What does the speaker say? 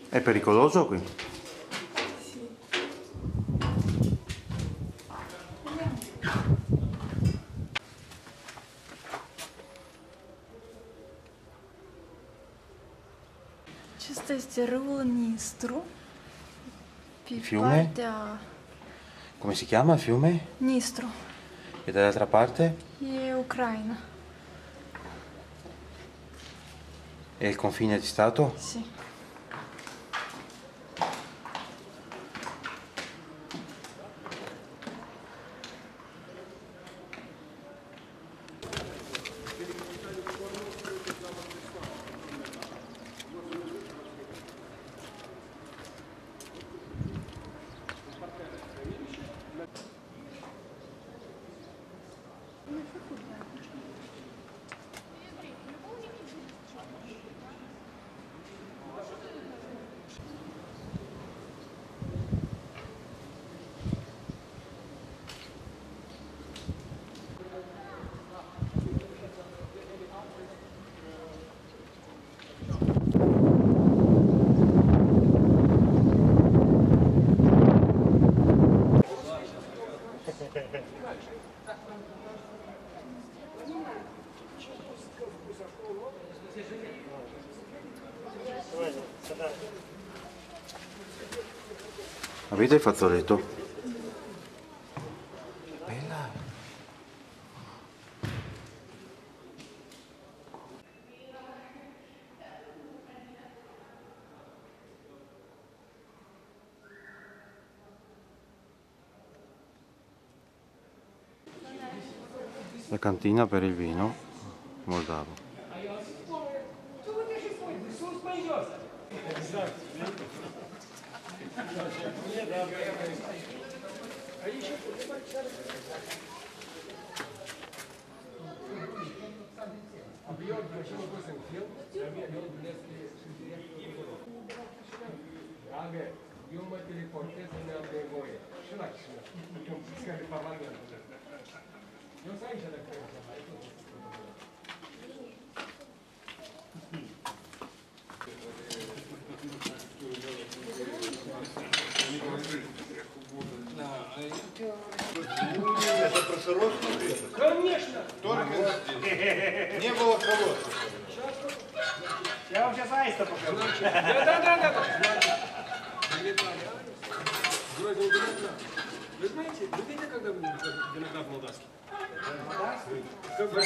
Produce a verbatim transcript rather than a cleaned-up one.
È pericoloso qui? Questo xe el rul Nistru. Pi Fiume? Parte a Come si chiama il fiume? Nistru. E dall'altra parte? Xe Ucraina. E il confine di Stato? Sì. Avete il fazzoletto? Bella. La cantina per il vino moldavo. Это про Саровскую? Конечно! Только не было колодца. Я вам сейчас аиста покажу. Да, да, да, да, да. Значит, прилетали аисты. Вроде бы, вы знаете, вы видели когда-нибудь виноград молдавский? Как бы